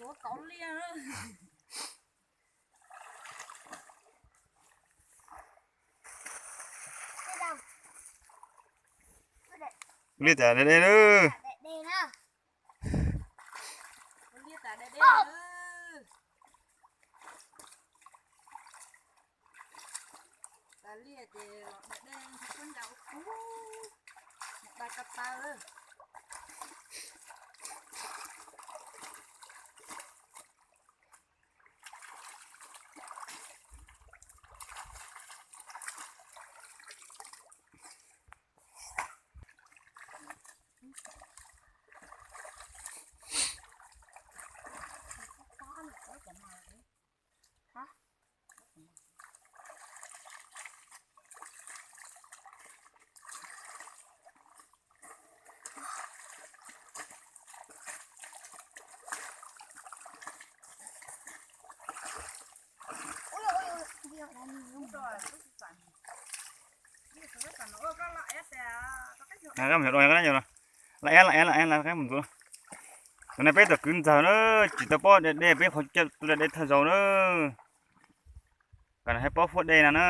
Ua kauv liaj. Liaj tas dej dej na. Ua liaj tas dej dej na. Tas liaj ces los dej dej, kuv ncas ua kuv, mus dai ko taw. Lam eb lam eb lam eb lam eb mus ntxuav. Tam no peb tau kwv ntxawg na, tsis tau paub dej dej, peb qhov coj tuaj da dej thawj zaug na. Kom nws haj paub fuab dej no na.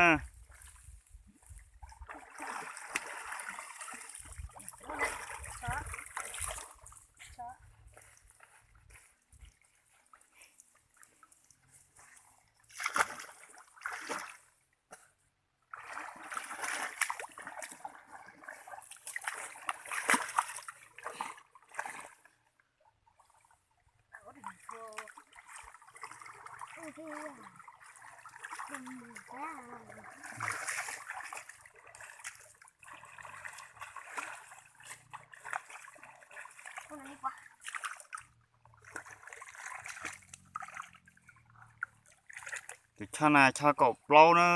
Tus choj na choj kaum plaub na.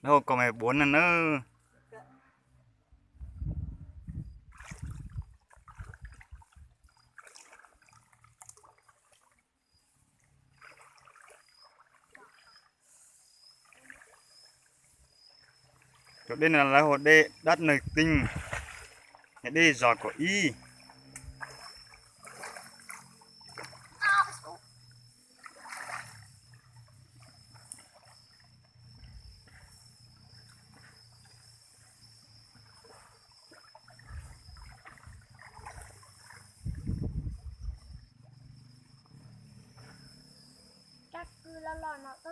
Lawv hu kaum me buav na na. Cov dej no lawv hu dej Dab Nws Tij, yog dej zos Kaum Ib.